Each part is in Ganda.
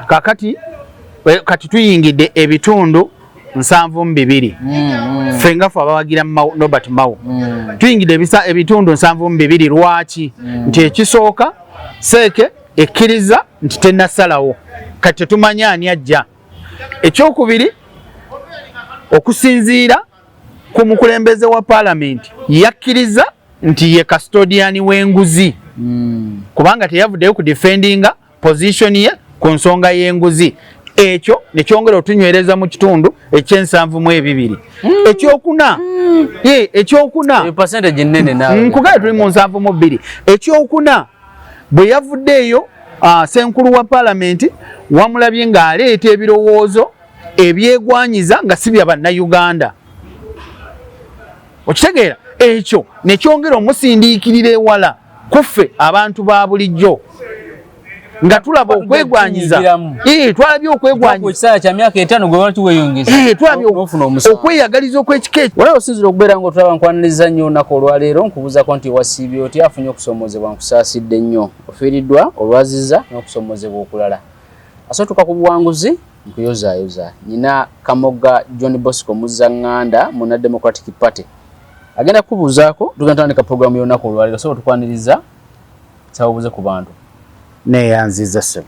Kakati kati tuyingidde ebitundu 72. Ffe nga ffe abawagira Norbert Mao tuyingidde ebitundu 72. Lwaki? Nti ekisooka, CEC ekkiriza nti tennasalawo, kati tetumanyi ani ajja. Ekyokubiri, okusinziira ku mukulembeze wa paalamenti, yakkiriza nti ye custodian w'enguzi, kubanga teyavuddeyo ku defendinga position ye ku nsonga y'enguzi. Ekyo nekyongera otunywereza mu kitundu ekyensanvu mu ebibiri. Ekyokuna, ye ekyokuna, Eyo percentage nnene naawe. Nkugaye tuli mu 72. Ekyokuna, bwe yavuddeeyo, senkulu wa paalamenti wamulabye ng'aleeta ebirowoozo ebyegwanyiza nga si bya Bannayuganda. Okitegeera? Ekyo nekyongera omusindiikirira ewala kuffe abantu ba bulijjo nga tulaba okwegwanyiza. Tunyigiramu. Twalabye okwegwanyiza. Ekiseera kya myaka 5 gwe wali weeyongeza. Twalabye n'ofuna omusango. Okweyagaliza okw'ekika ekyo. Wala osinzira okubeera ng'otulaba, nkwaniriza nnyo olunaku olwaleero. Nkubuuzako nti wasiibye otya? Afunye okusomoozebwa, nkusaasidde nnyo. Ofiiriddwa, olwaziza n'okusomoozebwa okulala. Asootuka ku buwanguzi, nkuyozaayoza. Nyina Kamoga John Bosco Muzzaŋŋanda, Muna Democratic Party, agenda kukubuuzaako. Tugenda tandika programu y'olunaku olwaleero. Sobola tukwaniriza, sababuze ku bantu. Neeyanziza, ssebo.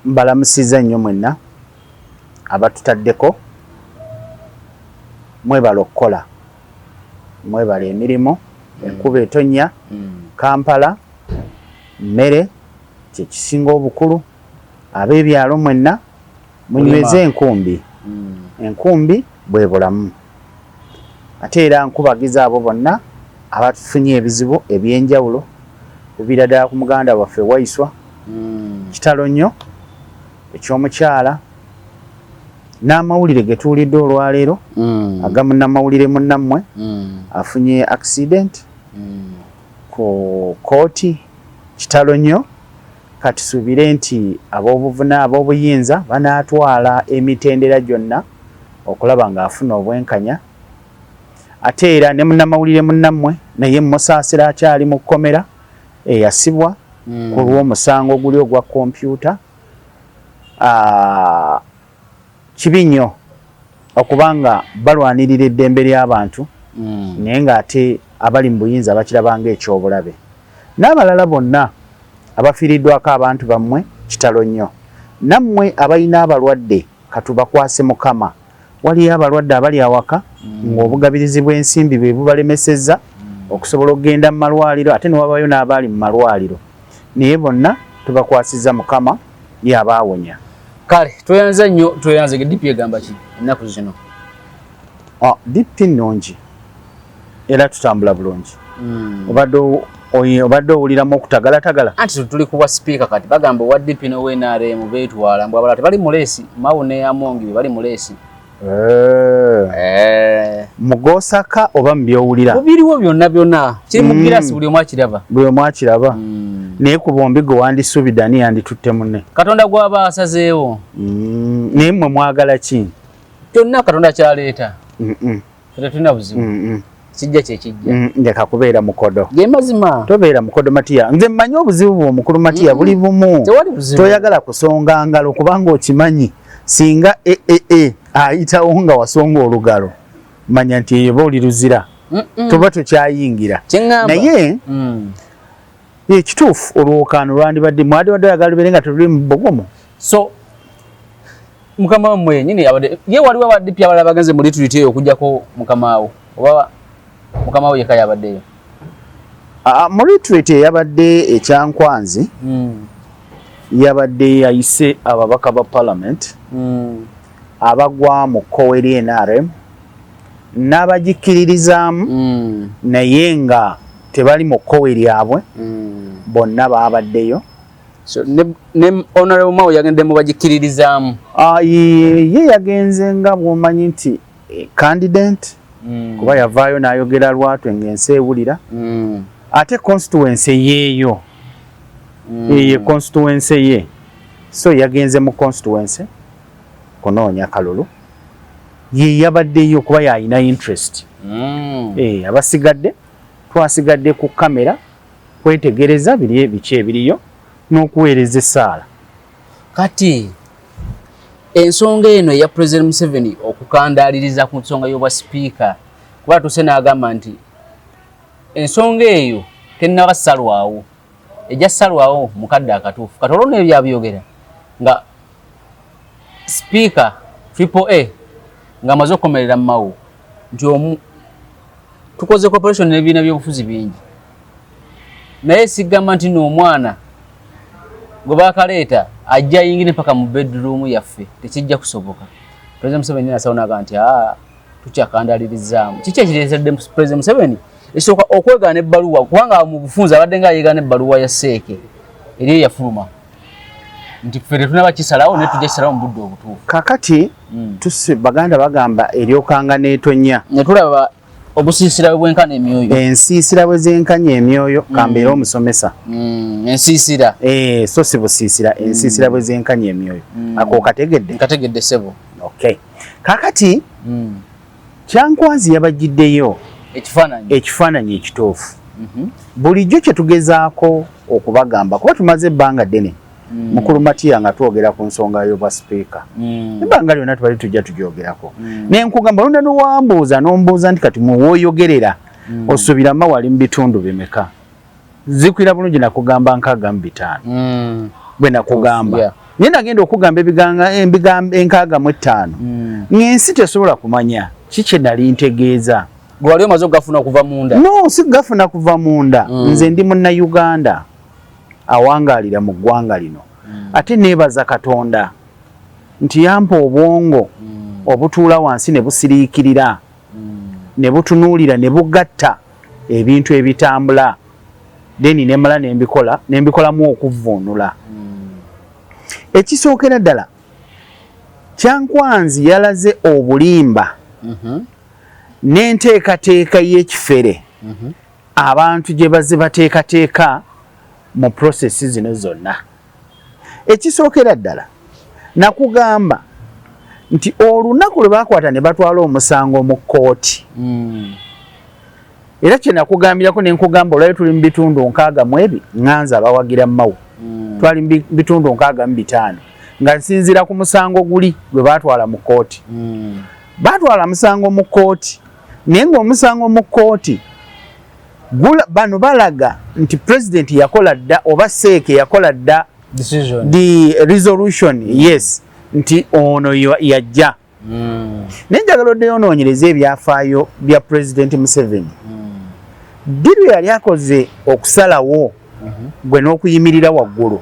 Mbalamusiza nnyo mwenna abatutaddeko. Mwebala okukola, mwebala emirimu. Enkuba etonnya Kampala, mmere kyekisinga obukulu. Ab'ebyalo mwenna munyweze enkumbi, enkumbi bwe bulamu. Ate era nkubagiza abo bonna abatufunye ebizibu ebyenjawulo, kuviira ddala ku muganda waffe Waiswa. Kitalo nnyo ekyomukyala, n'amawulire ge tuwulidde olwaleero aga munnamawulire munnammwe afunye accident ku kooti. Kitalo nnyo. Katusuubire nti ab'obuvuna, ab'obuyinza banaatwala emitendera gyonna okulaba ng'afuna obwenkanya. Ate era ne munnamawulire munnammwe naye musaasira, akyali mu kkomera, eyasibwa ku lw'omusango guli ogwa kompyuta. Kibi nnyo okubanga balwanirira eddembe ly'abantu, naye ng'ate abali mu buyinza bakirabanga ekyobulabe. N'abalala bonna abafiiriddwako abantu bammwe, kitalo nnyo. Nammwe abalina abalwadde, katubakwase Mukama. Waliyo abalwadde abali awaka ng'obugabirizi bw'ensimbi bwe bubalemesezza okusobola okugenda mu malwaliro, ate ne wabayo n'abaali mu malwaliro, naye bonna tubakwasizza Mukama, yabaawonya. Kale tweyanza nnyo, tweyanze. DP egamba ki ennaku zino? Ah, DP nnungi era tutambula bulungi. Obadde owuliramu okutagalatagala? Anti tuli kuwa sipiika kati bagamba owa DP n'owa NRM beetwala, mbu abalala tebali mu race. Mao ne Amongi be bali mu race. Eh. Mugosaka oba mubyowulira? Mubiriwo byonna byonna, kiri mu girasi, buli omu akiraba. Buli omu akiraba. Naye ku bombi gwe wandisuubidde ani yanditutte munne? Katonda gw'aba asazeewo. Naye mmwe mwagala ki? Kyonna Katonda kyaleeta. Tetulina buzibu. Kijja kyekijja. Ndeka kubeera mukodo. Ge mazima. Tobeera mukodo, Matiya. Nze mmanyi obuzibu bwo, omukulu Matiya, buli bumu. Tewali buzibu. Toyagala kusonga ngalo, kubanga okimanyi singa eee ayitawo nga wasonga olugalo, manya nti eyo ba oli luzira, tuba tokyayingira. Kyeŋŋamba. Naye ekituufu, olwokaano lwandibadde, mwandibadde oyagala lubeere nga teluli mu bbogomo. So mukama wammwe yenyini abadde ye, waliwo aba DP abalala bagenze mu retreat eyo okujjako mukama wo, oba mukama wo yekka yabaddeyo? Mu retreat eyabadde ekyankwanzi, yabadde yayise ababaka ba parliament abagwa mu kkowe ly NRM n'abagikkiririzaamu, naye nga tebali mu kkowe lyabwe. Bonna baabaddeyo. So ne Honorable Mao yagendde mu bagikkiririzaamu? Ye yagenze nga bw'omanyi nti candidate, kuba yavaayo n'ayogera lwatu ng'ensi ewulira. Ate constituency yeeyo, eyo constituency ye, so yagenze mu constituency kunoonya kalulu. Ye yabaddeyo kuba yalina interest. Abasigadde twasigadde ku kamera kwetegereza biri biki ebiriyo. N'okuweereza essaala. Kati ensonga eno eya President Museveni okukandaaliriza ku nsonga y'obwa sipiika, kuba atuuse n'agamba nti ensonga eyo tennaba ssalwawo, ejja ssalwawo mu kadde akatuufu. Kati olwo n'ebyo abyogera nga sipiika Triple A ng'amaze okukomerera Mao nti omu tukoze cooperation n'ebibiina by'obufuzi bingi, naye sigamba nti n'omwana gwe bakaleeta ajja ayingire mpaka mu bedroom yaffe, tekijja kusoboka. President Museveni nasawo naga nti aa tukyakandalirizaamu. Kiki ekireetedde President Museveni ekisooka okwegaana ebbaluwa, kubanga mu bufunze abadde nga yeegaana ebbaluwa ya Seeke eri eyafuluma nti ffe tetunaba kisalawo, naye tujja kisalawo mu budde obutuufu. Kakati tuse Baganda bagamba eryokanga n'etonya. Ne tulaba obusiisira bwe bwenkana emyoyo. Ensiisira bwe zenkanya emyoyo. Kambeera omusomesa. Ensiisira. So si busiisira, ensiisira bwe zenkanya emyoyo. Ako okategedde? Nkategedde, ssebo. Okay, kakati Kyankwanzi yabagiddeyo ekifaananyi. Ekifaananyi ekituufu. Bulijjo kye tugezaako okubagamba, kuba tumaze ebbanga ddene, mukulu Matiya, nga twogera ku nsonga y'obwa sipiika, ebbanga lyonna tubali tujja tugyogerako. Naye nkugamba, olunda nowambuuza nombuuza nti kati muwooyogerera osuubira Mao ali mu bitundu bimeka? Zikwira bulungi, nakugamba 65. Bwe nakugamba, naye nagenda okugamba ebigambo 65, ng'ensi tesobola kumanya ki kye nali ntegeeza. Gwe wali omaze okugafuna okuva munda? No, si gafuna kuva munda. Nze ndi Munnayuganda awangaalira mu ggwanga lino, ate neebaza Katonda nti yampa obwongo obutuula wansi ne busiriikirira ne butunuulira ne bugatta ebintu ebitambula, then nemala nembikola nembikolamu okuvvuunula. Ekisookera ddala, Kyankwanzi yalaze obulimba n'enteekateeka y'ekifere abantu gye baze bateekateeka mu process zino zonna. Ekisookera ddala, nakugamba nti olunaku lwe bakwata ne batwala omusango mu kkooti, era kye nakugambirako ne nkugamba, olwayo tuli mu bitundu nkaaga mu ebi ŋŋanza abawagira Mao, twali mu bitundu 65, nga nsinziira ku musango guli gwe baatwala mu kkooti. Baatwala musango mu kkooti, naye ng'omusango mu kkooti bano balaga nti pulezidenti yakola dda, oba Seeke yakola dda decision, the resolution, yes, nti ono yajja. Naye njagala oddeyo onoonyereza ebyafaayo bya Pulezidenti Museveni. Ddi lwe yali akoze okusalawo gwe n'okuyimirira waggulu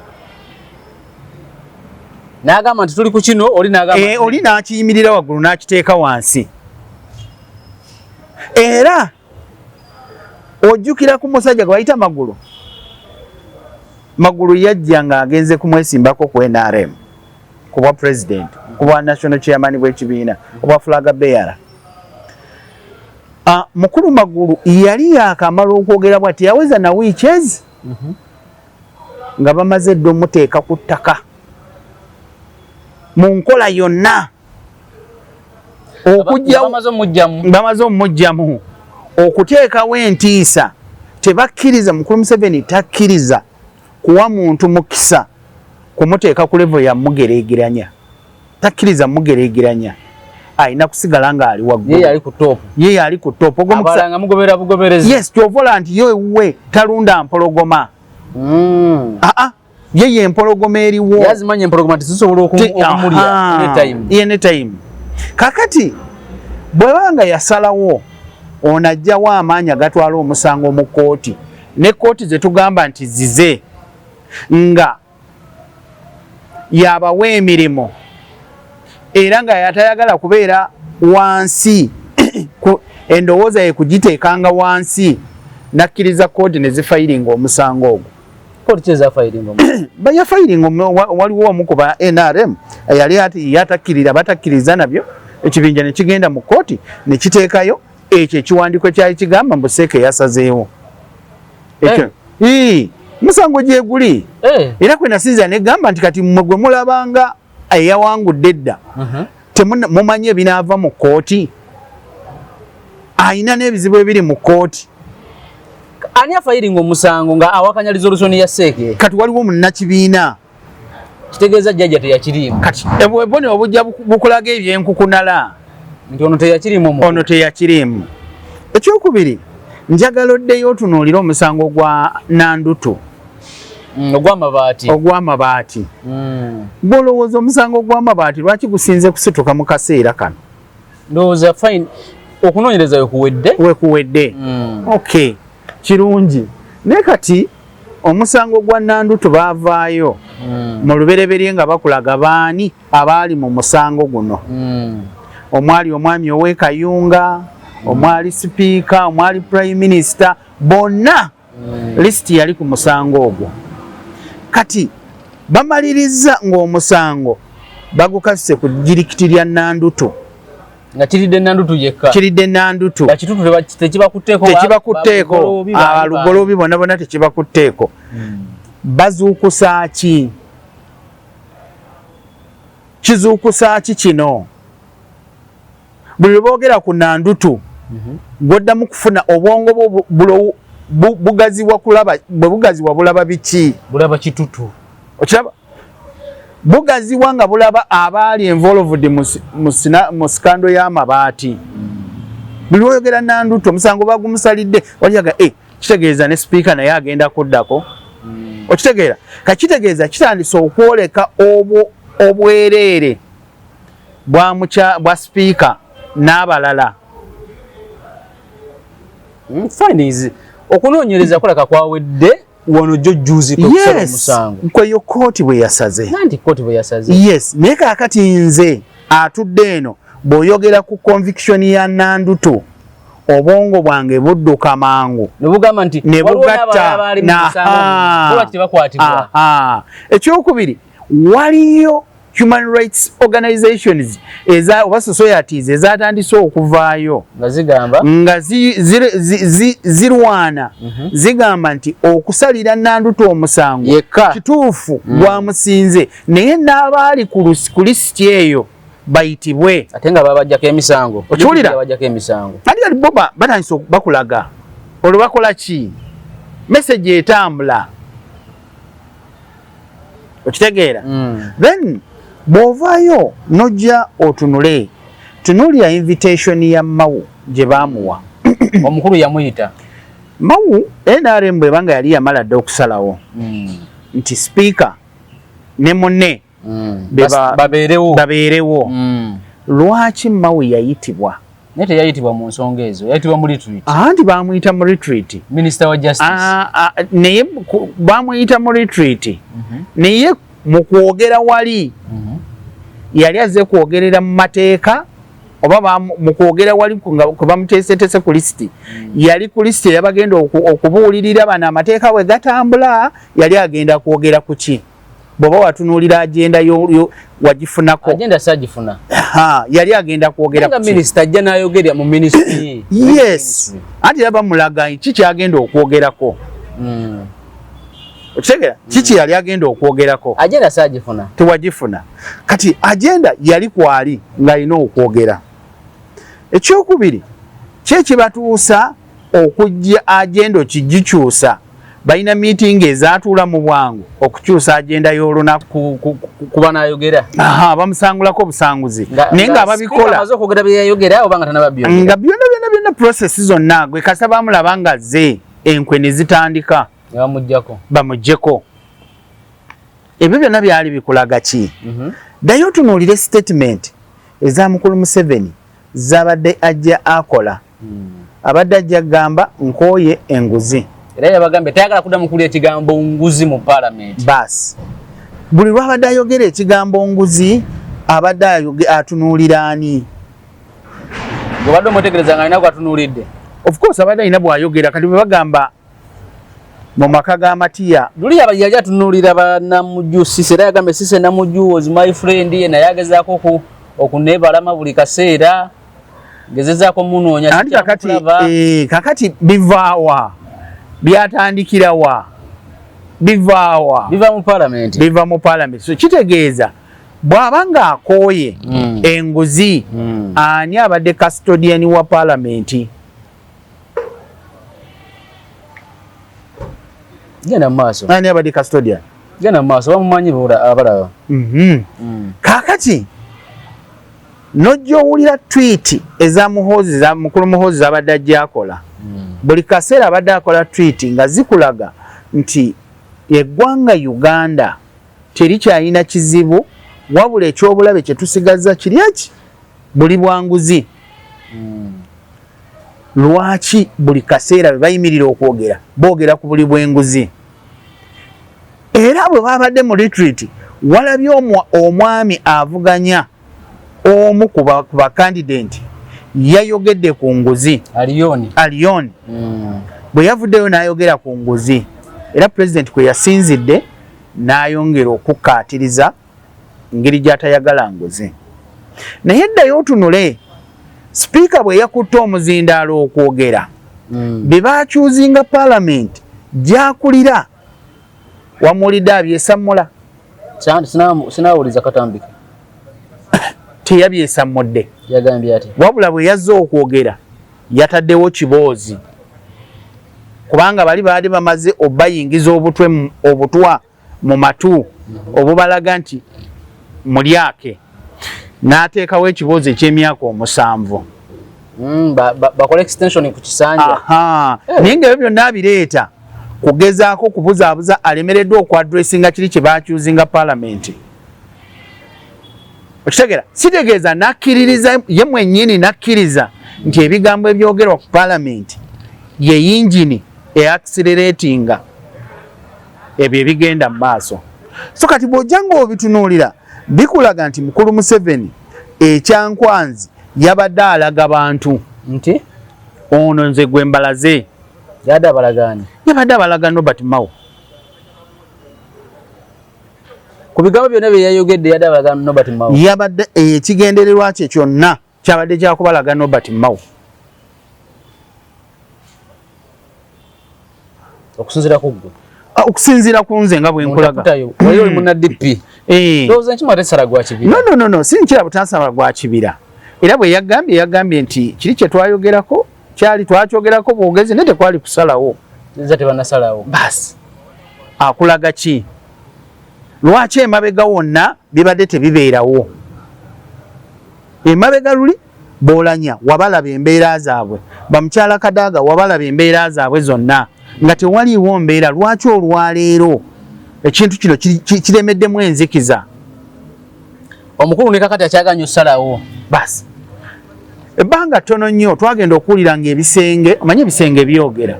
n'agamba nti tuli ku kino, oli n'agamba Oli n'akiyimirira waggulu n'akiteeka wansi. Era ojjukira ku musajja gwe bayita Magulu. Magulu yajja ng'agenze kumwesimbako ku NRM ku bwa president, ku bwa national chairman bw'ekibiina, obwa flag bearer. Mukulu Magulu yali yakamala okwogera bwati, yaweza na wiiki ezi nga bamaze dda omuteeka ku ttaka mu nkola yonna. Okujja bamaze omugjamu okuteekawo entiisa. Tebakkiriza, mukulu Museveni takkiriza kuwa muntu mukisa kumuteeka ku level ya mugeregeranya, takkiriza mugeregeranya, alina kusigala ng'ali waggulu. Ye yali ku top. Ye yali ku top. Ogwo mukisa nga mugobera bugoberezi. Yes, kyovola nti ye ewuwe talunda mpologoma. Aa, ye ye empologoma eriwo. Yazimanya empologoma tizisobola okumulya anytime. Anytime. Kakati bwebanga yasalawo ono ajjawo amaanyi agatwala omusango mu kkooti, ne kkooti ze tugamba nti zize nga yabawa emirimu, era nga yatayagala kubeera wansi, endowooza ye kugiteekanga wansi, nakkiriza kkooti ne zifayiringa omusango ogwo. Bayafayiringa, waliwo omu ku ba NRM yali yatakkirira, batakkiriza nabyo, ekibinja ne kigenda mu kkooti ne kiteekayo ekyo ekiwandiiko ekyali kigamba mbu Seeke yasazeewo ekyo. Musango gyeguli. Era kwe nasinzira negamba nti kati mmwe gwe mulabanga eyawangudde edda, mumanyi ebinaava mu kkooti, ayina n'ebizibu ebiri mu kkooti. Ani afayiringa omusango nga awakanya resolution ya CEC? Kati waliwo munnakibiina. Kitegeeza jjajja teyakiriimu. Kati obubonero obujja bukulaga ebyenkukunala nti ono teyakiriimu. Ono teyakiriimu. Ekyokubiri, njagala oddeyo otunuulire omusango gwa Nandutu. Ogw'amabaati. Ogw'amabaati. Gw'olowooza omusango gw'amabaati lwaki gusinze kusituka mu kaseera kano? Ndowooza fine, okunoonyereza wekuwedde. Wekuwedde. Okay, kirungi. Naye kati omusango gwa Nandutu baavaayo mu lubereberye nga bakulaga baani abaali mu musango guno. Omwali omwami ow'e Kayunga, omwali sipiika, omwali prime minister, bonna list yali ku musango ogwo. Kati bamaliriza ng'omusango bagukasise ku jirikiti lya Nandutu. Nga kiridde Nandutu yekka. Kiridde Nandutu. Nga Kitutu tekibakutteeko. Tekibakutteeko. Lugoloobi bonna bonna tekibakutteeko. Bazuukusa ki? Kizuukusa ki kino? Buli lwe boogera ku Nandutu, gw'oddamu kufuna obwongo bwo bugaziwa kulaba, bwe bugaziwa bulaba biki? Bulaba Kitutu. Okiraba? Bugaziwa nga bulaba abaali involved mu scandal y'amabaati. Buli lw'oyogera Nandutu, omusango bagumusalidde, waliyaga kitegeeza ne sipiika naye agenda kuddako. Okitegeera? Kakitegeeza kitandise okwoleka obwereere bwa sipiika n'abalala. Findings okunoonyereza kulaka kwawedde wano jjo juzi kwe kusala omusango. Kweyo kooti bwe yasaze. Nanti kooti bwe yasaze. Yes, naye kaakati nze atudde eno bw'oyogera ku conviction ya Nandutu, obwongo bwange budduka mangu ne bugamba nti ne waliwo bugatta n'abalala abaali mu musango, lwaki tebakwatibwa? Ekyokubiri, waliyo human rights organizations eza oba societies ezatandise okuvaayo nga zigamba nga zirwana, zigamba nti okusalira Nandutu omusango yekka kituufu gwamusinze, naye n'abaali ku lisiti eyo bayitibwe. Ate nga babajjako emisango. Okiwulira? Babajjako emisango. Ate kati bo batandise bakulaga olwo bakola ki? Message etambula, okitegeera? Then bw'ovaayo n'ojja otunule, tunuulira invitation ya Mao gye baamuwa. Omukulu yamuyita. Mao, NRM bw'ebanga yali yamala dda okusalawo nti sipiika ne munne babeerewo. Babeerewo, lwaki Mao yayitibwa? Naye teyayitibwa mu nsonga ezo, yayitibwa mu retreat. Anti bamuyita mu retreat. Minister wa justice. Naye bamuyita mu retreat, naye mu kwogera wali yali azze kwogerera mu mateeka oba mu kwogera wali nga kwe bamuteeseteese ku lisiti, yali ku lisiti eyabagenda okubuulirira bano amateeka bwe gatambula? Yali agenda kwogera ku ki? Bw'oba watunuulira agenda yo wagifunako? Agenda saagifuna. Ha, yali agenda kwogera nga ku ki? Minisita ajja n'ayogerera mu ministry. Yes, anti era bamulaga ki kyagenda okwogerako. Okitegeera? Kiki yali agenda okwogerako? Agenda saagifuna. Tewagifuna. Kati agenda yali kwali ng'alina okwogera. Ekyokubiri, ki ekibatuusa okujja agenda okigikyusa? Balina meeting ezaatuula mu bwangu okukyusa agenda y'olunaku? Kuba n'ayogera. Aha, bamusangulako obusanguzi, naye nga ababikola amaze okwogera bye yayogera oba nga tanaba byogera? Nga byonna byonna byonna, process zonna, gwe kasa bamulaba nga ze enkwe ne zitandika. Ne bamuggyako. Bamuggyeko. Ebyo byonna byali bikulaga ki? Ddayo otunuulire statement eza mukulu Museveni zabadde ajja akola. Abadde ajja kugamba nkooye enguzi. Era yabagambye tayagala kuddamu kulya ekigambo nguzi mu paalamenti. Baasi buli lwabadde ayogera ekigambo nguzi, abadde atunuulira ani? Gweobadde omutegereza nga alina gwatunuulidde. Of course abadde alina bw'ayogera. Kati bwe bagamba mu maka ga Matiya, Luli yali atunuulira banamuju Sise, era yagambye Sise Namuju was my friend, ye naye agezaako okuneebalama buli kaseera, gezezaako munoonya. Anti kakati, kakati bivaawa? Byatandikirawa? Bivaawa? Biva mu paalamenti. Biva mu parliament. So kitegeeza bw'aba ng'akooye enguzi, ani abadde custodian wa parliament? Genda mu maaso. Ani abadde custodian? Genda mu maaso, bamumanyi abalaba. Kaakati nojja owulira tweet eza Muhoozi, za mukulu Muhoozi zabadde ajja akola. Buli kaseera abadde akola tweet nga zikulaga nti eggwanga Uganda terikyalina kizibu, wabula ekyobulabe kye tusigazza kiri eki buli bwanguzi. Lwaki buli kaseera bwe bayimirira okwogera boogera ku buli bw'enguzi? Era bwe babadde mu retreat walabye omwami avuganya omu ku bakandidenti yayogedde ku nguzi. Aliyoni. Aliyoni. Bwe yavuddeyo n'ayogera ku nguzi, era pulezidenti kwe yasinzidde n'ayongera okukkaatiriza ngeri gy'atayagala nguzi. Naye ddayo otunule sipiika bwe yakutte omuzindaalo okwogera, bye baakyuzinga paalamenti gy'akulira, wamuwulidde abyesammula? Sinawuliza katambike. Teyabyesammudde. Yagambye ati wabula bwe yazze okwogera yataddewo kiboozi, kubanga bali baali bamaze obayingiza obutwe obutwa mu matu obubalaga nti mulyake, n'ateekawo ekiboozi eky'emyaka 7. Bakola extension ku kisanja. Naye nga ebyo byonna abireeta kugezaako kubuzaabuza alemereddwa okwadressinga kiri kye bakyuzinga paalamenti. Okitegeera? Sitegeeza nakkiririza ye mwennyini, nakkiriza nti ebigambo ebyogerwa ku paalamenti ye yingini eacceleratinga ebyo ebigenda mu maaso. So kati bw'ojja ng'obitunuulira bikulaga nti mukulu Museveni ekyankwanzi yabadde alaga bantu nti ono nze gwe mbalaze. Yabadde abalagaani? Yabadde abalaga Norbert Mao. Ku bigambo byonna bye yayogedde yabadde abalaga Norbert Mao. Yabadde ekigendererwa kye kyonna kyabadde kyakubalaga Norbert Mao. Okusinziira ku ggwe? Okusinziira ku nze nga bwe nkulaga. Wali oli munna DP. Ndowooza nkima tesala gwa kibira. No, no, no, no, si nkira butasala gwa kibira. Era bwe yagambye nti kiri kye twayogerako kyali twakyogerako bwogezi naye tekwali kusalawo. Nze tebanasalawo. Basi akulaga ki? Lwaki emabega wonna bibadde tebibeerawo? Emabega luli Boolanya wabalaba embeera zaabwe, bamukyala Kadaga wabalaba embeera zaabwe zonna nga tewaliiwo mbeera. Lwaki olwaleero ekintu kino kiremeddemu enzikiza? Omukulu ne kakati akyaganya osalawo. Basi ebbanga ttono nnyo twagenda okuwulira ng'ebisenge, omanye ebisenge byogera,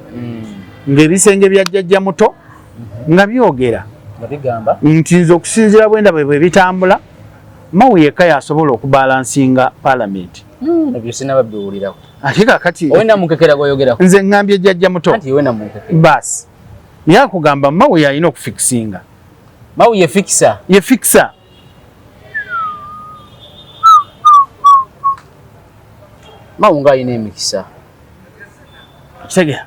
ng'ebisenge bya jjajja muto nga byogera nti nze okusinziira bwendaba bwe bitambula, Mao yekka yasobola okubalansinga paalamenti. Ebyo sinaba biwulirako. Ate kakati owena mukekera gwoyogerako. Nze ŋŋambye jjajja muto. Anti wena mukekera. Basi naye akugamba Mao yalina okufikisinga. Mao ye fixer. Ye fixer. Mao nga alina emikisa. Kitegera.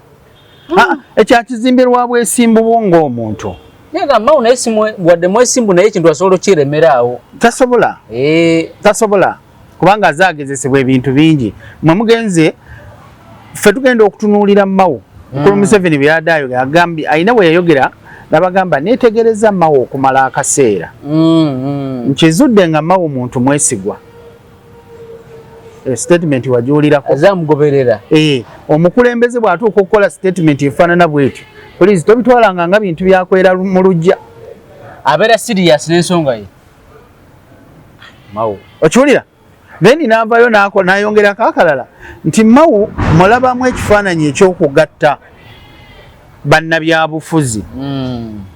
Ekyakizimbe lwa bwesimbu bwo ng'omuntu. Naye nga Mao naye si wadde mwesimbu, naye ekintu asobola okukiremera awo. Tasobola. Tasobola. Kubanga azaagezesebwa ebintu bingi. Mwe mugenze, ffe tugenda okutunuulira Mao. Mukulu Museveni bwe yadde ayogera, agambye, alina bwe yayogera, n'abagamba neetegereza Mao okumala akaseera. Nkizudde nga Mao muntu mwesigwa. Statement wagiwulirako. Azamugoberera. Omukulembeze bw'atuuka okukola statement efaanana bw'etyo, please tobitwalanga nga bintu byakwera mu luggya. Abeera serious n'ensonga ye. Mao. Okiwulira? Then n'avaayo n'ayongerako akalala nti Mao mulabamu ekifaananyi eky'okugatta bannabyabufuzi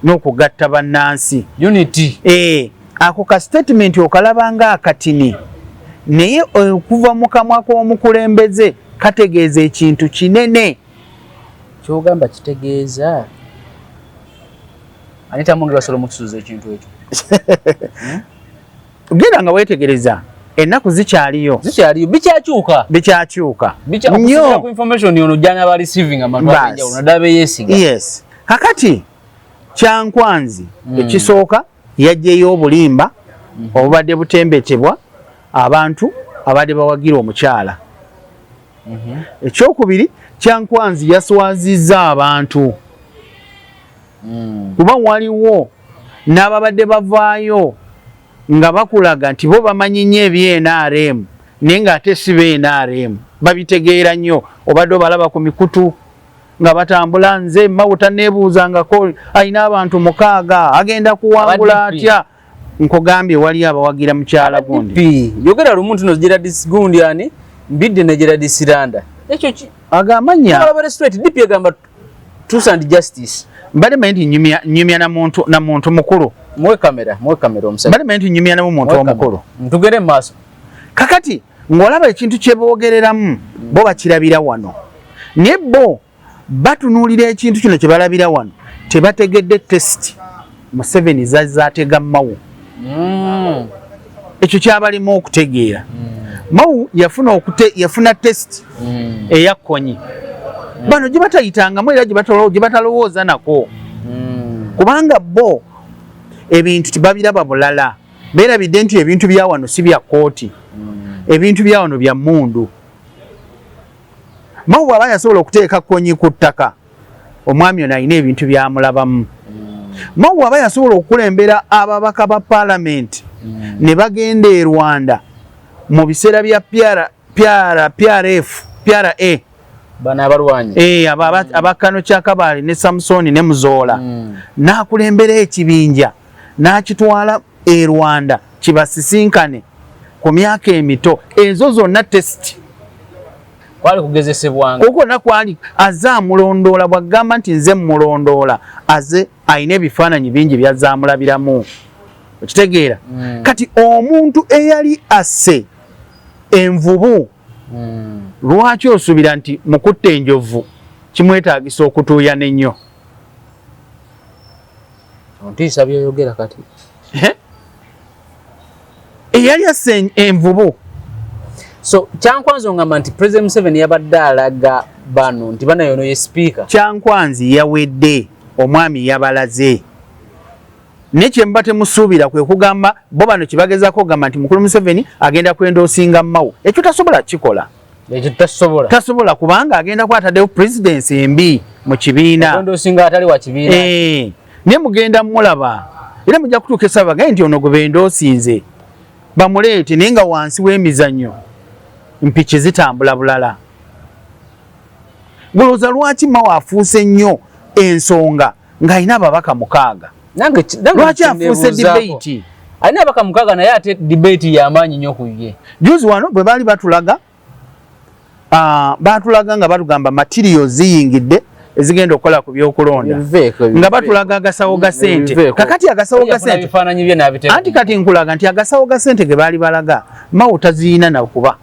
n'okugatta bannansi. Unity. Ako ka statement okalaba nga akatini, naye okuva mu kamwa k'omukulembeze kategeeza ekintu kinene. Ky'ogamba kitegeeza Anita Mungi basobola omutusuuza ekintu ekyo. Genda nga weetegereza, ennaku zikyaliyo. Zikyaliyo, bikyakyuka. Bikyakyuka. Nnyo. Ku information ono gy'anaaba receiving abantu ab'enjawulo naddala be yeesiga. Yes. Kakati Kyankwanzi ekisooka yaggyeyo obulimba obubadde butembetebwa abantu abadde bawagira omukyala. Ekyokubiri, Kyankwanzi yaswazizza abantu. Kuba waliwo n'ababadde bavaayo nga bakulaga nti bo bamanyi nnyo ebye NRM, naye ng'ate si be NRM, babitegeera nnyo. Obadde obalaba ku mikutu nga batambula, nze Mao taneebuuzangako, alina abantu 6, agenda kuwangula atya? Nkugambye wali abawagira mukyala gundi. Yogera lumu nti no Gerard gundi ani Mbidde ne Gerard Siranda. Ekyo agamanya straight DP egamba truth and justice. Mbadde manyi nti nyumya na muntu mukulu. Muwe kamera, muwe kamera omusajja. Mbadde manyi nti nyumya na muntu omukulu. Ntugere mu maaso. Kakati ng'olaba ekintu kye boogereramu, bo bakirabira wano. Naye bo batunuulira ekintu kino kye balabira wano, tebategedde test Museveni zazzaatega Mao. Ekyo kyabalimu okutegeera. Mao yafuna test eya Kony. Bano gye batayitangamu era gye batalowooza nako. Kubanga bo ebintu tebabiraba bulala. Beerabidde nti ebintu bya wano si bya kkooti. Ebintu bya wano bya mmundu. Mao bw'aba yasobola okuteeka Kony ku ttaka, omwami ono alina ebintu byamulabamu. Mao bw'aba yasobola okukulembera ababaka ba paalamenti ne bagenda e Rwanda mu biseera bya PRF, PRA. Bano abalwanyi. Abakano Kyakabaale ne Samsoni ne Muzola. N'akulembera ekibinja n'akitwala e Rwanda kibasisinkane ku myaka emito. Ezo zonna test. Kwali kugezesebwanga. Okwo na kwali azze amulondoola, bw'agamba nti nze mmulondoola, azze alina ebifaananyi bingi by'azze amulabiramu. Okitegeera? Kati omuntu eyali asse envubu, lwaki osuubira nti mu kutta enjovu kimwetaagisa okutuuyana ennyo? Ontiisa by'oyogera kati. Eyali asse envubu. So Kyankwanzi ongamba nti President Museveni yabadde alaga bano nti bana yono ye speaker. Kyankwanzi yawedde, omwami yabalaze. Naye kye muba temusuubira kwe kugamba bo bano kye bagezaako okugamba nti Mukulu Museveni agenda kwendoosinga Mao. Ekyo tasobola kukikola. Ekyo tasobola. Tasobola kubanga agenda kuba ataddewo presidency embi mu kibiina. Okwendoosinga atali wa kibiina. Naye mugenda mulaba. Era mujja kutuuka essaawa bagambe nti ono gwe bendoosinze. Bamuleete naye nga wansi w'emizannyo mpiki zitambula bulala. Golowooza lwaki Mao afuuse nnyo ensonga ng'alina ababaka 6? Lwaki afuuse debate? Alina ababaka 6 naye ate debate y'amaanyi nnyo ku ye. Juzi wano bwe baali batulaga, batulaga nga batugamba materials ziyingidde ezigenda okukola ku byokulonda. Nga batulaga agasawo ga ssente. Kakati agasawo ga ssente. Anti kati nkulaga nti agasawo ga ssente ge baali balaga, Mao taziyina na kuba.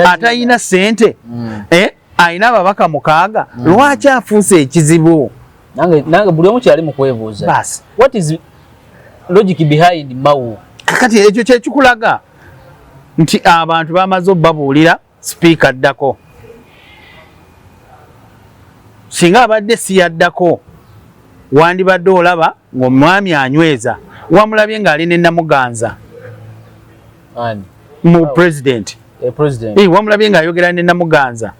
Atayina ssente, alina ababaka 6, lwaki afuuse ekizibu? Nange buli omu kyali mu kwebuuza. Basi. What is logic behind Mao? Kakati ekyo kye kikulaga nti abantu bamaze obbabuulira sipiika addako. Singa abadde si yaddako, wandibadde olaba ng'omwami anyweza. Wamulabye ng'ali ne Namuganza. Ani? Mu president. President. Wamulabye ng'ayogera ne Namuganza.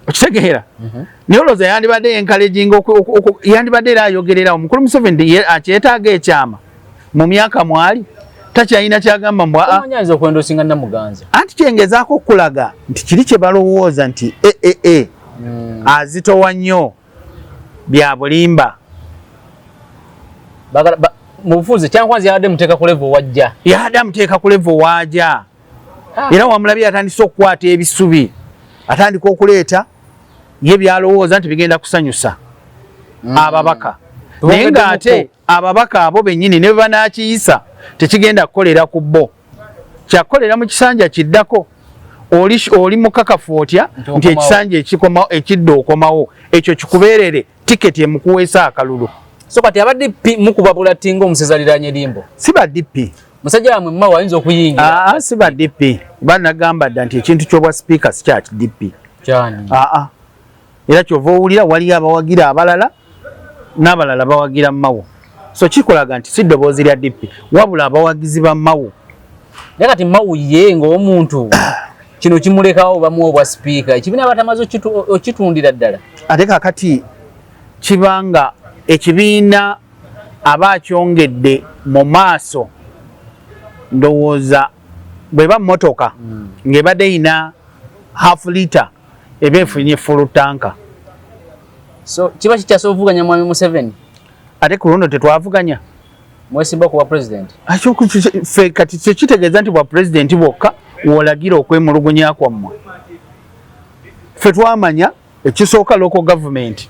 Okitegeera? Naye olowooza yandibadde encouraging yandibadde era ayogerera Omukulu Museveni akyetaaga ekyama mu myaka mwali takyalina kyagamba mbu aa. Omanyi ayinza okwendosinga Namuganza. Anti kyengezaako okulaga nti kiri kye balowooza nti azitowa nnyo bya bulimba. Mu bufuzi Kyankwanzi yabadde muteeka ku level wajja. Yabadde amuteeka ku level wajja. Era wamulabye atandise okukwata ebisubi, atandika okuleeta ye byalowooza nti bigenda kusanyusa ababaka. Naye ng'ate ababaka abo bennyini ne bwe banaakiyisa tekigenda kukolera ku bo, kyakukolera mu kisanja kiddako. Oli mukakafu otya nti ekisanja ekidda okomawo, ekyo kikubeerere tiketi emukuweesa akalulu. So kati aba DP mukuba bulati ng'omusezi aliraanye limbo. Si ba DP. Musajja wamwe Mao ayinza okuyingira. Si ba DP. Banagamba dda nti ekintu ky'obwa sipiika si kya DP. Kyani? Era ky'ova owulira waliyo abawagira abalala n'abalala bawagira Mao. So kikulaga nti si ddoboozi lya DP wabula abawagizi ba Mao. Naye kati Mao ye ng'omuntu kino kimulekawo bamuwa obwa sipiika, ekibiina batamaze okitundira ddala. Ate kaakati kibanga Ekibiina aba akyongedde mu maaso. Ndowooza bweba mmotoka ng'ebadde eyina half liter, eba efunye full tank. So kiba kikyasa ovuganya mwami Museveni? Ate ku luno tetwavuganya. Mwesimba kuba president? Ffe kati tekitegeeza nti bwa pulezidenti bwokka wolagira okwemulugunya kwammwe. Ffe twamanya ekisooka, local government,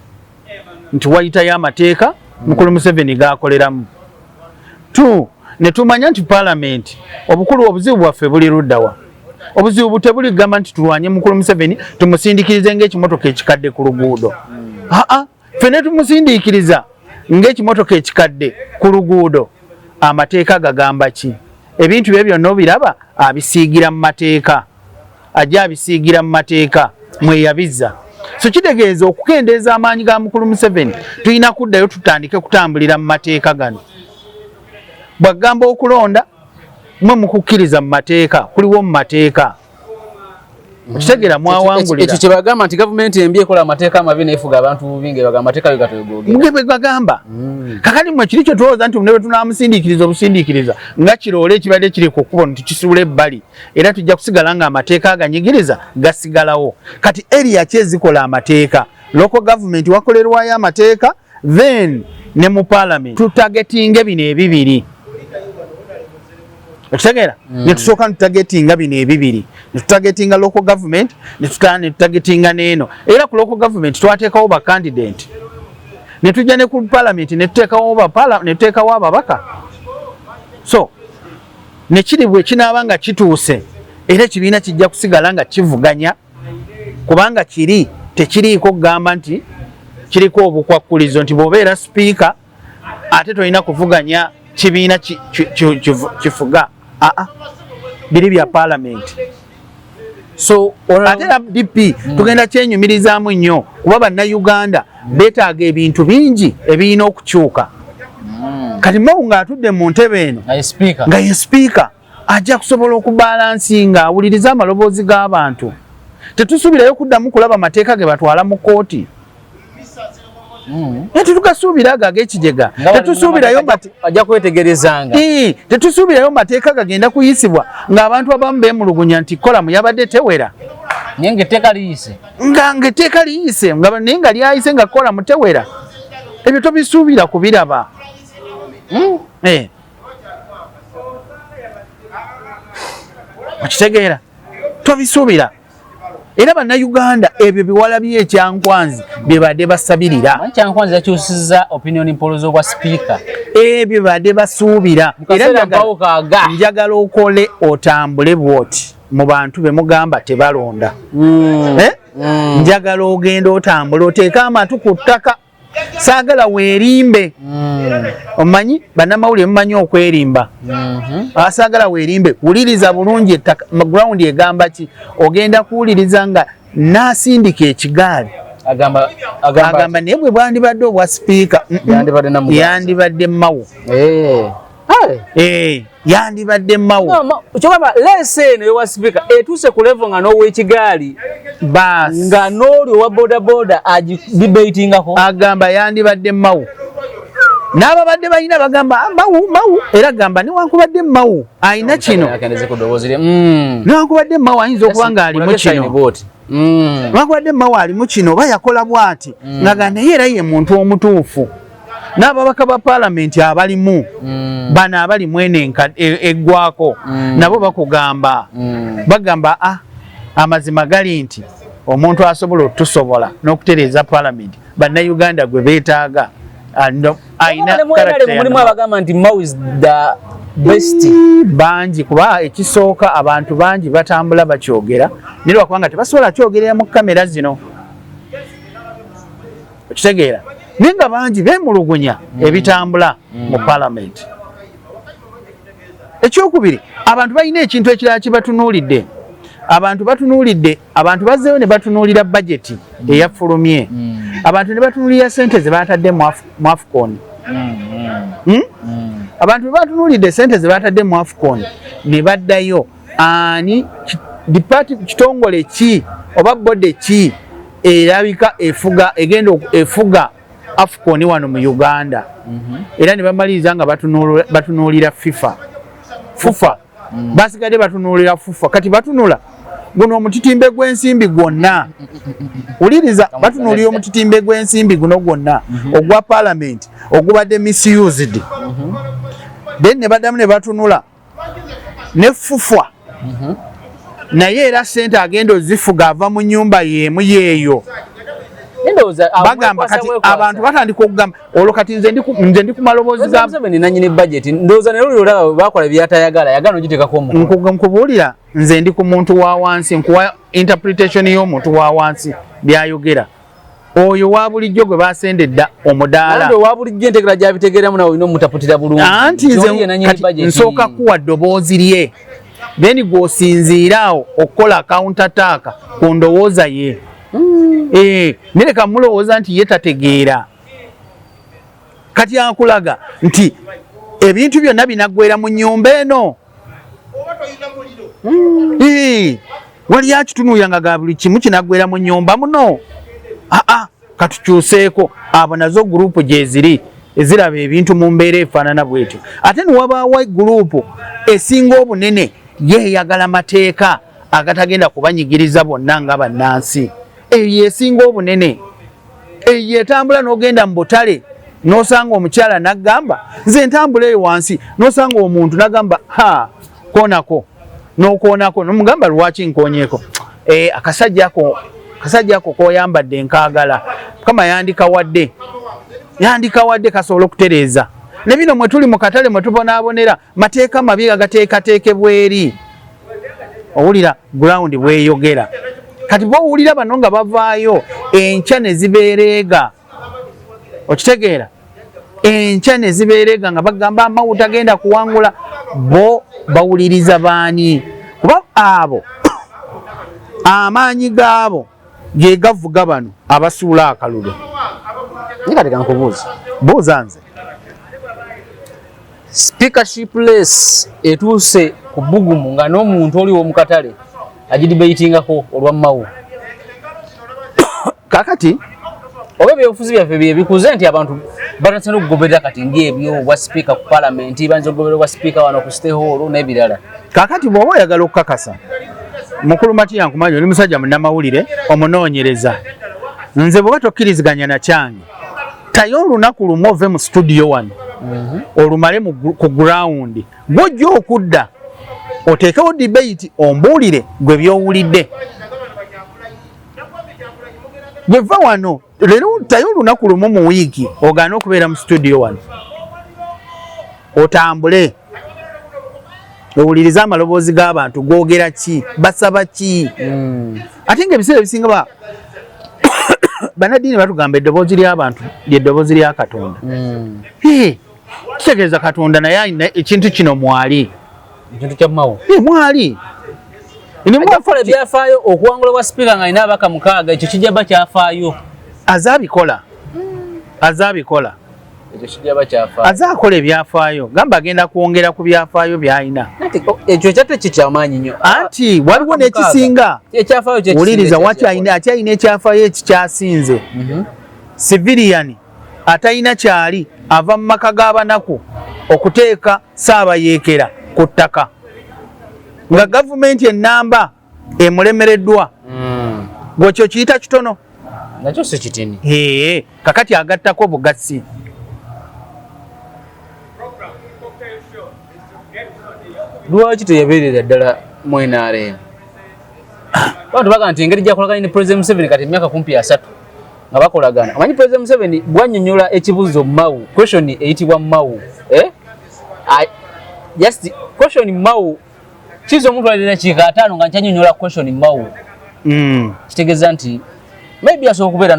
nti wayitayo amateeka mukulu Museveni gakoleramu tu, ne tumanya nti parliament obukulu. Obuzibu bwaffe buli luddawa? Obuzibu tebuli kugamba nti tulwanye mukulu Museveni, tumusindikirize ng'ekimotoka ekikadde ku luguudo. Aa, ffe ne tumusindiikiriza ng'ekimotoka ekikadde ku luguudo, amateeka gagamba ki? Ebintu bye byonna obiraba abisiigira mu mateeka, ajja abisiigira mu mateeka mweyabizza. So kitegeeza okukendeeza amaanyi ga mukulu Museveni, tulina kuddayo tutandike kutambulira mu mateeka gano. Bwagamba okulonda, mwe mukukkiriza mu mateeka, kuliwo mu mateeka, okitegeera? Mwawangulira. Ekyo kyebagamba nti gavumenti embi ekola amateeka amabi nefuga abantu bubi, nga amateeka bwe gatwegogera. Bwe bagamba. Kakati mwe kiri kye tulowooza nti ne bwe tunaamusindiikiriza obusindiikiriza nga kiroole ekibadde kiri ku kkubo nti kisuula ebbali, era tujja kusigala nga amateeka aganyigiriza gasigalawo. Kati area ki ezikola amateeka? Local government wakolerwayo amateeka, then ne mu parliament. Tutargetinge bino ebibiri, okitegeera? Netusooka nitutargetinga bino ebibiri, netutargetinga local government, netutargetinga neeno. Era ku local government twateekawo ba candidate, netujja ne ku parliament netuteekawo ababaka. So nekiri bwe kinaaba nga kituuse, era ekibiina kijja kusigala nga kivuganya, kubanga kiri tekiriiko kugamba nti kiriko obukwakkulizo nti bw'obeera sipiika ate tolina kuvuganya kibiina kifuga. Aa, biri bya parliament. So ate era DP tugenda kyenyumirizaamu nnyo, kuba bannayuganda beetaaga ebintu bingi ebirina okukyuka. Kati Mao ng'atudde mu ntebe eno nga ye speaker, nga ye sipiika, ajja kusobola okubalancinga, awulirize amaloboozi g'abantu. Tetusuubirayo kuddamu kulaba mateeka ge batwala mu kooti. Naye tetugasuubira ago ag'ekijega. Nga bali Tetusuubirayo ajja kwetegerezanga. Tetusuubirayo mateeka gagenda kuyisibwa ng'abantu abamu beemulugunya nti kolamu yabadde tewera. Naye nga etteeka liyise. Nga etteeka liyise nga, naye nga lyayise nga kolamu tewera. Ebyo tobisuubira kubiraba. Okitegeera? Tobisuubira. Era bannayuganda ebyo biwala byekyankwanzi bye badde basabirira. Manyi Kyankwanzi yakyusizza opinion poll z'obwa speaker. Ebyo badde basuubira. Mu kaseera mpawo kaaga. Njagala okole otambule bwoti mu bantu be mugamba tebalonda. Eh? Njagala ogenda otambule oteeke amatu ku ttaka, saagala weerimbe. Omanyi bannamawulire mumanyi okwerimba. Saagala weerimbe, wuliriza bulungi ettaka, ground egamba ki. Ogenda kuwuliriza nga n'asindika ekigaali agamba agamba agamba naye bwe bwandibadde obwa sipiika, Yandibadde Namuganza. Yandibadde Mawo. Hey. Yandibadde Mawo. Kyogamba leesa eno ewa sipiika etuuse ku level nga n'owekigaali Baasi nga n'oli owa bodaboda agidebatingako. Agamba yandibadde Mawu, n'ababadde balina bagamba, "Ah, Mawu, Mawu." Era agamba newankubadde Mawu alina kino, Akendeze ku ddoboozi lye. Newankubadde Mawu ayinza okuba nga alimu kino, newankubadde Mawu alimu kino oba yakola bw'ati, nga naye era ye muntu omutuufu. N'ababaka ba paalamenti abalimu bano abali mwene eggwako nabo bakugamba, bagamba, ah, amazima gali nti omuntu asobola otusobola n'okutereeza paalamenti bannayuganda gwe beetaaga ayina character ya Mulimu abagamba nti Mao is the best. Bangi, kuba ekisooka abantu bangi batambula bakyogera, naye lwakubanga tebasobola kyogerera mu kamera zino, okitegeera? Naye nga bangi beemulugunya ebitambula mu palamenti. Ekyokubiri, abantu balina ekintu ekirala kye batunuulidde. Abantu batunuulidde, abantu bazzeeyo ne batunuulira bajeti eyafulumye, abantu ne batunuulira sente ze batadde mu AFCON. Abantu bwe batunuulidde sente ze batadde mu AFCON, ne baddayo ani kitongole ki oba body ki erabika efuga, egenda efuga. AFCON wano mu Uganda. Era ne bamaliriza nga batunuulira FIFA, FUFA. Basigadde batunuulira FUFA. Kati batunula guno omutitimbe gw'ensimbi gwonna, wuliriza, batunuulira omutitimbe gw'ensimbi guno gwonna ogwa parliament ogubadde misused. Then ne baddamu ne batunula ne FUFA, naye era sente agenda ozifuga ava mu nyumba y'emu yeeyo. Bagamba kati abantu batandika okugamba olwo kati nze ndi ku maloboozi ga Museveni nanyini budget. Ndowooza naye olaba bakola byatayagala, yagala ogitekako omukono. Nkubuulira, nze ndi ku muntu wa wansi, nkuwa interpretation y'omuntu wa wansi byayogera. Oyo wa bulijjo gwe basendedda omudaala. Wa bulijjo entegera gyabitegeeramu, nawe olina omutaputira bulungi. Anti nze nsooka kuwa ddoboozi lye, then gw'osinziira awo okukola counter attack ku ndowooza ye. Nereka mulowooza nti ye tategeera. Kati akulaga nti ebintu byonna binaggwera mu nnyumba eno. Wali akitunuulira nga ga buli kimu kinaggwera mu nnyumba muno. Aa, katukyuseeko. Abo nazo group gyeziri eziraba ebintu mu mbeera efaanana bwetyo. Ate newabaawo group esinga obunene, yeeyagala mateeka agatagenda kubanyigiriza bonna nga bannansi. Eyo yesinga obunene, eyo yetambula n'ogenda mu butale n'osanga omukyala n'agamba, nze ntambula eyo wansi n'osanga omuntu n'agamba, ha, koonako n'okoonako, nomugamba, lwaki nkoonyeko? Akasajja ako koyambadde nkaagala, Mukama yandikawadde kasobola okutereeza ne bino mwe tuli mu katale mwe tubonaabonera, mateeka mabi agateekateekebwa eri. Owulira ground bweyogera. Kati bwowulira bano nga bavaayo enkya ne zibeereega, okitegeera, enkya ne zibeereega nga bagamba Mao tagenda kuwangula, bo bawuliriza baani? Kuba abo amaanyi gaabo ge gavuga bano abasuula akalulu. Kati kankubuuza. Buuza nze. Speakership race etuuse ku bbugumu nga n'omuntu oliwo mu katale agidebatingako olwa Mao. Kakati oba ebyobufuzi byaffe bye bikuze nti abantu batandise n'okugoberera kati ng'ebyo obwa sipiika ku palamenti, bayinza okugoberera obwa sipiika wano ku City Hall n'ebirala. Kakati bw'oba oyagala okukakasa, mukulu Matiya, nkumanyi oli musajja munnamawulire omunoonyereza, nze bw'oba tokkiriziganya na kyange, taye olunaku lumu ove mu studio wano olumale ku ground, gwojja okudda oteekewo debate, ombuulire gwe byowulidde. Bweva wano leero, taye olunaku lumu mu wiiki ogaane okubeera mu studio wano, otambule owulirize amaloboozi g'abantu googera ki, basaba ki. Ate nga ebiseera ebisinga ba bannaddiini batugamba eddoboozi ly'abantu lyeddoboozi lya Katonda. Kitegeeza Katonda naye alina ekintu kino mwali. Ekintu kya Mao. Mwali. Ajakukola ebyafaayo okuwangula bwa sipiika nga alina abaka 6, ekyo kijja ba kyafaayo. Azaabikola, azaabikola. Ekyo kijja ba kyafaayo. Aze akola ebyafaayo, gamba agenda kwongera ku byafaayo by'alina. Ekyo ekyate kyo kyamaanyi nnyo. Anti waliwo n'ekisinga. Ekyafaayo kye. Wuliriza, waki akyalina ekyafaayo ekikyasinze. Civilian atalina kyali, ava mu maka g'abanaku, okuteeka saabayeekera ku ttaka nga gavumenti enamba emulemereddwa, gwekyo kiyita kitono? Nakyo si kitini. Ee, kakati agattako bugatsi. Lwaki teyabeerera ddala mu NRM? Abantu baga nti engeri gyakolaganye ne President Museveni kati emyaka kumpi 30 nga bakolagana. Omanyi President Museveni bw'annyonnyola ekibuuzo Mao, question eyitibwa Mao, eh? Just question Mao kiyinza omutwalira eddakiika 50 nga nkyanyonnyola question Mao. Kitegeeza nti maybe asobola okubeera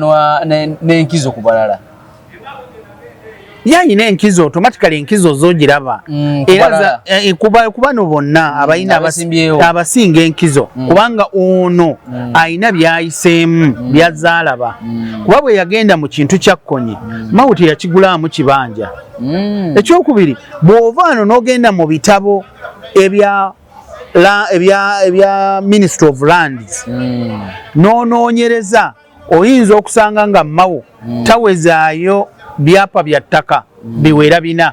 n'enkizo ku balala. Yayina enkizo, automatically enkizo zogiraba. Era ku bano bonna abalina abasimbyewo. Abasinga enkizo, kubanga ono ayina byayiseemu, byazaalaba. Kuba bwe yagenda mu kintu kya Kony, Mao teyakigulaamu kibanja. Ekyokubiri, bw'ova wano n'ogenda mu bitabo ebya Ministry of Lands, n'onoonyereza. Oyinza okusanga nga Mao tawezaayo byapa bya ttaka biwera 4.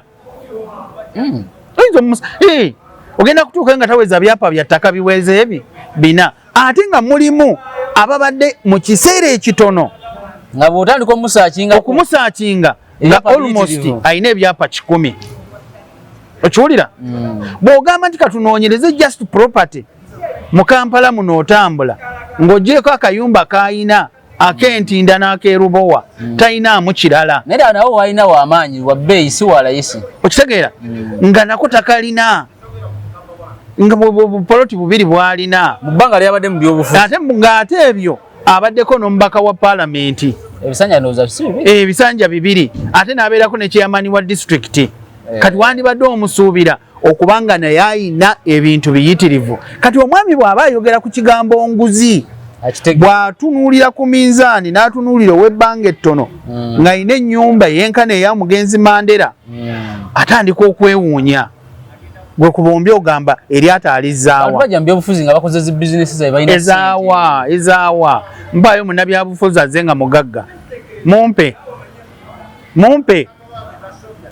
Oyinza ogenda kutuuka nga taweza byapa bya ttaka biweze ebi 4, ate nga mulimu ababadde mu kiseera ekitono nga bw'otandika okumusearchinga nga almost ayina ebyapa 100. Okiwulira? Bw'ogamba nti katunoonyereze just property mu Kampala muno, otambula ng'ogyeko akayumba k'ayina ak'entinda n'akerubowa, talinaamu kirala. Naye nawo walina wamaanyi, wa bbeeyi, si wa layisi. Okitegeera? Nga nako takalina, nga bupoloti bubiri bwalina. Mu bbanga lyabadde mu byobufuzi. Ate ng'ate ebyo abaddeko n'omubaka wa paalamenti. Ebisanja ndowooza si bibiri. Ebisanja bibiri, ate n'abeerako ne chairman wa disitulikiti. Kati wandibadde omusuubira okubanga naye ayina ebintu biyitirivu. Kati omwami bw'aba ayogera ku kigambo nguzi, bw'atunuulira ku minzaani n'atunuulira ow'ebbanga ettono ng'ayina ennyumba eyenkana eya mugenzi Mandela, atandika okwewuunya. Gwe ku bombi ogamba eryato alizaawa? Bajja mu byobufuzi nga bakoze zi bizinesi zaabwe, balina. Ezaawa, ezaawa? Mpaayo munnabyabufuzi azze nga mugagga, mumpe, mumpe.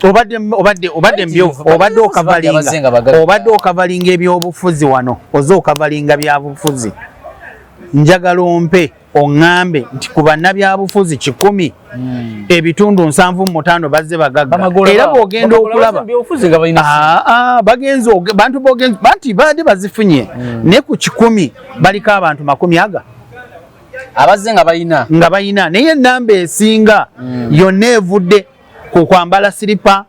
Obadde obadde obadde mbyo obadde ocoveringa, obadde ocoveringa ebyobufuzi wano, oze ocoveringa byabufuzi. Njagala ompe, oŋŋambe nti ku bannabyabufuzi 100, 75% bazze bagagga. Era bw'ogenda okulaba bagenze bantu bogenze banti baadde bazifunye, ne ku 100 baliko abantu makumi aga. Abazze nga balina. Nga balina, naye enamba esinga yonna evudde ku kwambala siripa.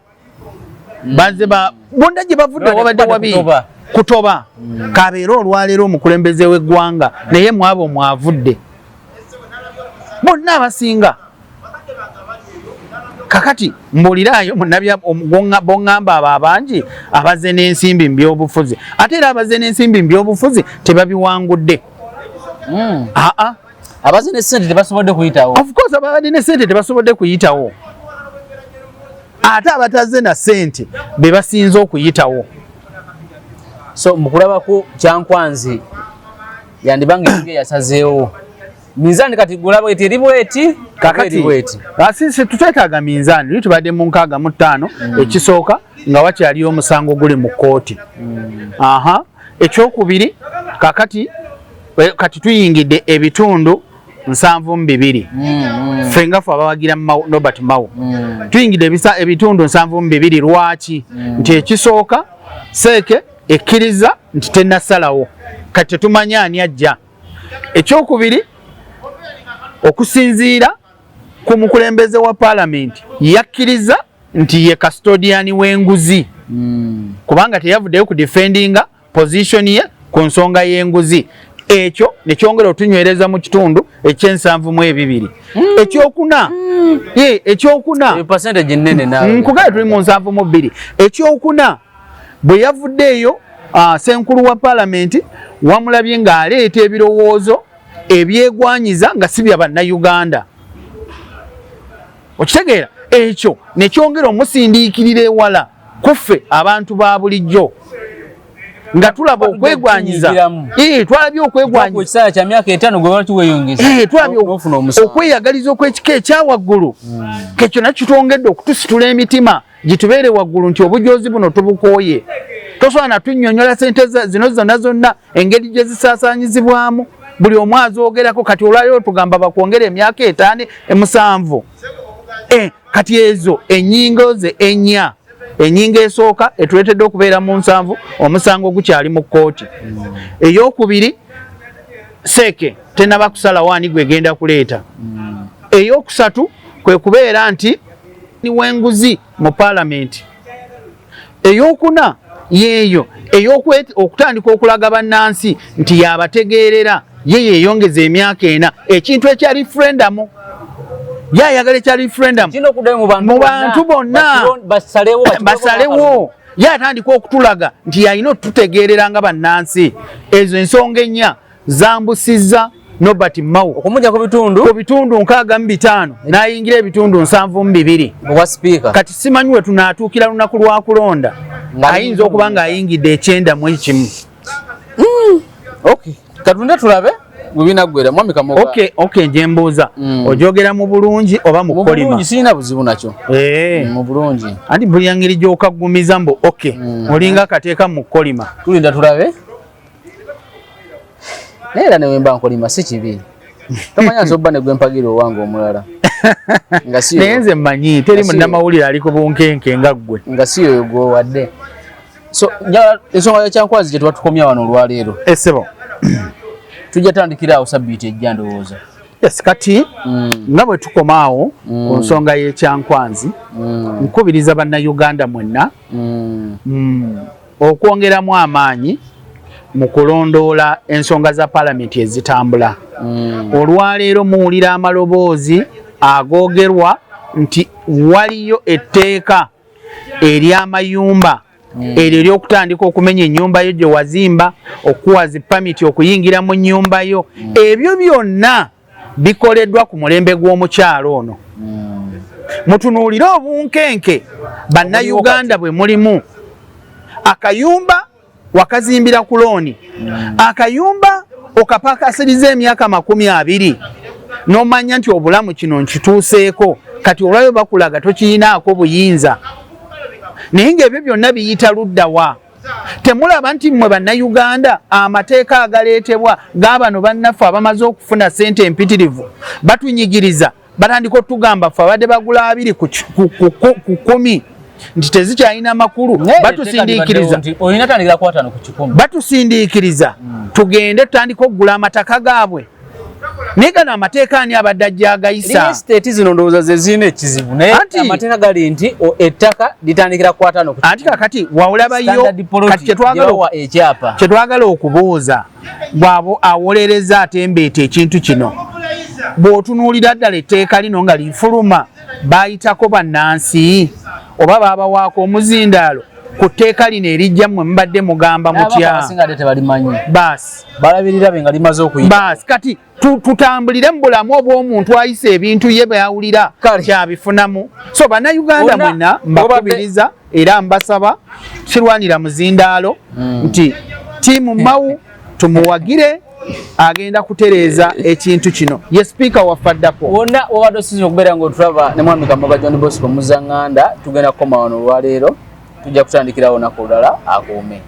Bazze ba bonna gye bavudde wabadde wabi kutoba. Kabeere olwaleero omukulembeze w'eggwanga, naye mwabo mwavudde bonna abasinga. Kakati mbulirayo boŋŋamba abo abangi abazze n'ensimbi mu byobufuzi, ate era abazze n'ensimbi mu byobufuzi tebabiwangudde. Aa. Abazze ne sente tebasobodde kuyitawo. Of course, ababadde ne sente tebasobodde kuyitawo, ate abatazze na sente be basinze okuyitawo. So mukulabako Kyankwanzi yandibanga enge yasazeewo minzaani, kati gulaba eti eri bweti. Kakati asisi tutwetaaga minzaani luli tubadde mu 65. Ekisooka, nga wakyaliyo omusango guli mu kkooti. Aha, ekyokubiri, kakati kati tuyingidde ebitundu 72. Ffe nga ffe abawagira Norbert Mao, tuyingidde ebitundu 72. Lwaki? Nti ekisooka, CEC ekkiriza nti tennasalawo, kati tetumanyi ani ajja. Ekyokubiri, okusinziira ku mukulembeze wa paalamenti, yakkiriza nti ye custodian w'enguzi, kubanga teyavuddeyo ku defendinga position ye ku nsonga y'enguzi. Ekyo nekyongera otunywereza mu kitundu ekyensanvu mu ebibiri. Ekyokuna, ye ekyokuna, percentage nnene naawe. Nkugaye tuli mu 72. Ekyokuna, bwe yavuddeeyo, senkulu wa paalamenti, wamulabye ng'aleeta ebirowoozo ebyegwanyiza nga si bya bannayuganda. Okitegeera? Ekyo nekyongera omusindiikirira ewala kuffe abantu ba bulijjo nga tulaba okwegwanyiza. Tunyigiramu. Twalabye okwegwanyiza. Ekiseera kya myaka 5 gwe lwaki weeyongeza? Twalabye n'ofuna omusango. Okweyagaliza okw'ekika ekyawaggulu, kekyo nakyo kitwongedde okutusitula emitima gitubeere waggulu nti obujozi buno tubukooye. Tosobola natunnyonnyola sente zino zonna zonna engeri gye zisaasaanyizibwamu, buli omu azoogerako. Kati olwaleero tugamba bakwongera emyaka 5, 7. Kati ezo ennyingo ze ennya, ennyingo esooka etuleetedde okubeera mu 70, omusango gukyali mu kkooti. Eyokubiri, CEC tenaba kusalawo ani gwegenda kuleeta. Eyokusatu kwe kubeera nti ni w'enguzi mu paalamenti. Eyokuna yeeyo okutandika okulaga bannansi nti yabategeerera, ye yeeyongeza emyaka 4, ekintu ekya referendum, ye ayagala ekya referendum. Kino okuddayo mu bantu. Mu bantu bonna. Basalewo. Basalewo. Ye atandika okutulaga nti yalina otutegeerera nga bannansi. Ezo ensonga ennya zambusizza Norbert Mao okumujja ku bitundu ku bitundu 65 n'ayingira ebitundu 72. Obwa sipiika. Kati simanyi we tunaatuukira lunaku lwa kulonda, Nga ayinza okuba ng'ayingidde 91. Okay, katunde tulabe. Bwe binaggwera, mwami Kamoga. Okay, nje mbuuza, ojogera mu bulungi oba mu Mu kolima? bulungi, sirina buzibu nakyo. Eh. Mu bulungi. Anti buli ngeri gy'okaggumiza mbu okay, olinga akateeka mu kolima. Tulinda tulabe, naye era newemba nkolima si kibi, tomanya nsobola ne gwempagira owange omulala nga si Naye nze mmanyi teri Nga si munnamawulire ali ku bunkenke nga ggwe. Nga si yoyo gwowadde. So njagala ensonga yakyankwazi gye tuba tukomya wano olwaleero. Esebo. Tujja tandikira awo sabbiiti ejja, ndowooza. Yes, kati nga bwe tukoma awo ku nsonga y'ekyankwanzi, nkubiriza Bannayuganda mwenna okwongeramu amaanyi mu kulondoola ensonga za paalamenti ezitambula. Olwaleero muwulira amaloboozi agoogerwa nti waliyo etteeka ery'amayumba, eryo ery'okutandika okumenya ennyumba yo gye wazimba, okuwa zi pamiti okuyingira mu nnyumba yo. Ebyo byonna bikoleddwa ku mulembe gw'omukyalo ono. Mutunuulire obunkenke Bannayuganda bwe mulimu. Akayumba wakazimbira ku looni, akayumba okapakasiriza emyaka 20, n'omanya nti obulamu kino nkituuseeko kati, olwayo bakulaga tokiyinaako buyinza. Naye ng'ebyo byonna biyita luddawa? Temulaba nti mmwe Bannayuganda amateeka agaleetebwa g'abano bannaffe abamaze okufuna ssente empitirivu batunyigiriza, batandika otugamba ffe abadde bagula 20 ku 10 nti tezikyalina makulu. Batusindiikiriza. Olina tandikira ku 50. Batusindiikiriza tugende tutandike okugula amataka gaabwe. Naye gano amateeka ani abadde ajja agayisa? State zino ndowooza ze zirina ekizibu, naye amateeka gali nti ettaka litandikira ku 50 ku Anti kakati wawulabayo Standard plot kati kyetwagala gyebawa ekyapa. Kyetwagala okubuuza bwabo awolereza atembeeta ekintu kino, bw'otunuulira ddala etteeka lino nga lifuluma, bayitako bannansi oba babawaako omuzindaalo ku tteeka lino erijja? Mmwe mubadde mugamba mutya? Abasinga ate tebalimanyi. Baasi. Balabirira be nga limaze okuyita. Baasi, kati tutambulire mu bulamu obw'omuntu ayisa ebintu ye byawulira Kale. kyabifunamu. So Bannayuganda Bonna mwenna mbakubiriza era mbasaba, kirwanira muzindaalo nti tiimu Mawu tumuwagire, agenda kutereeza ekintu kino, ye sipiika waffe addako. Wonna wabadde osinza okubeera nga otulaba ne mwami Kamoga John Bosco Muzaŋŋanda, tugenda kukoma wano olwaleero, tujja kutandikirawo olunaku olulala. Akuume.